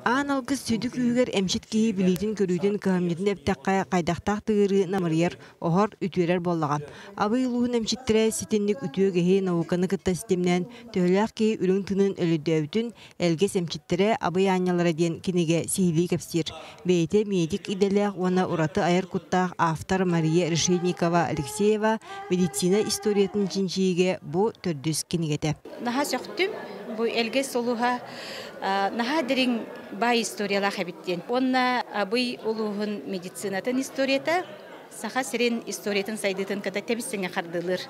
Аан алгыс сүдү күүһүгэр эмчит киһи билиитин-көрүүтүн кыһамньытын эптэххэ хайдахтаах тыгырыы намырыйар, оһор, үтүөрэр буоллаҕа. Абый улууһун эмчиттэрэ ситинник үтүө киһи науканы кытта ситимнээн төһөлөөх киһи үрүҥ тыынын өлөрдөөбүтүн Элгэс эмчиттэрэ Абый аанньалара диэн кинигэ сиһилии кэпсиир. Бэйэтэ медик идэлээх уонна ураты айар куттаах автор Мария Решетникова-Алексеева медицина историятын чинчийиигэ бу төрдүс кинигэтэ. Наһаа сөхтүм. Бу Элгэс улууһа наһаа дириҥ баай историялаах эбит диэн. Уонна Абый улууһун медицинатын историята Саха сирин историятын сайдыытын кытта тэбис-тэҥҥэ хардыылыыр.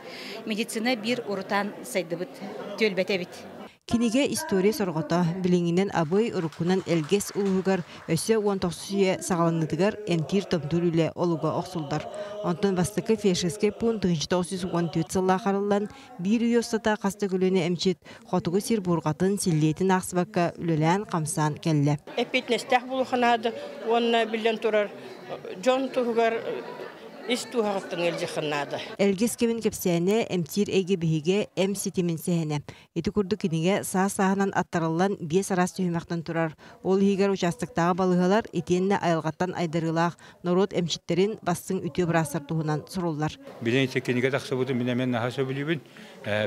Медицина биир урутаан сайдыбыт түөлбэтэ эбит. Кинигэ история сорҕото, билиҥҥинэн Абый, уруккунан Элгэс улууһугар өссө 19 үйэ саҕаланыытыгар эмтиир-томтуур үлэ олуга охсуллар. Онтон бастакы фельдшерскэй пуун 1914 сыллаах арыллан, биир үйэ устата хас да көлүөнэ эмчит хотугу сир буурҕатын, силлиэтин аахсыбакка үлэлээн-хамсаан кэллэ. Эппиэтинэстээх буолуохха наада уонна биллэн турар дьон туһугар ис дууһаҕыттан ыалдьыаххын наада. Элгэс кэмин кэпсээнэ эмтиир эйгэ биһигэ эм ситимин сэһэнэ. Ити курдук кинигэ саас-сааһынан аттарыллан биэс араас түһүмэхтэн турар. Ол иһигэр учаастактааҕы балыыһалар итиэннэ айылҕаттан айдарыылаах норуот эмчиттэрин бастыҥ үтүө быраастар туһунан суруллар. Билин ити кинигэ тахсыбытын мин эмиэ наһаа сөбүлүүбүн.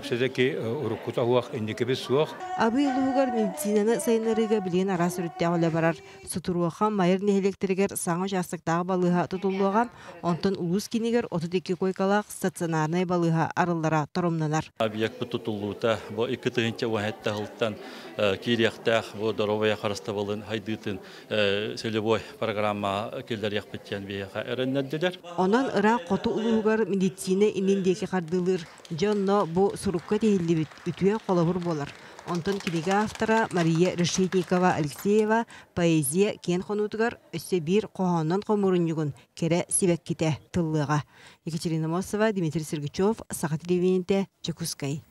Все-таки уруккута суох, инникибит суох. Абый улууһугар медицинаны сайыннарыыга билигин араас өрүттээх үлэ барар. Сутуруоха, Майыр нэһилиэктэригэр саҥа учаастактааҕы балыыһа тутуллуоҕа, онтон улуус киинигэр 32 куойкалаах стационарнай балыыһа арыллара торумнанар. Объекпыт тутуллуута бу 2017 сылтан киириэхтээх бу доруобуйа харыстабылын хайдыытын целевой программа киллэриэхпит диэн биһиэхэ эрэннэрдилэр. Онон ыраах хоту улууһугар медицина иннин диэки хардыылыыр дьонно бу сурукка тиһиллибит үтүө холобур буолар. Онтон кинигэ автора Мария Решетникова-Алексеева поэзия киэн хонуутугар өссө биир хоһооннон хомуурунньугун кэрэ сибэккитэ тыллыаҕа. Екатерина Мосова, Дмитрий Сергучев, Саха телевидениетэ, Дьокуускай.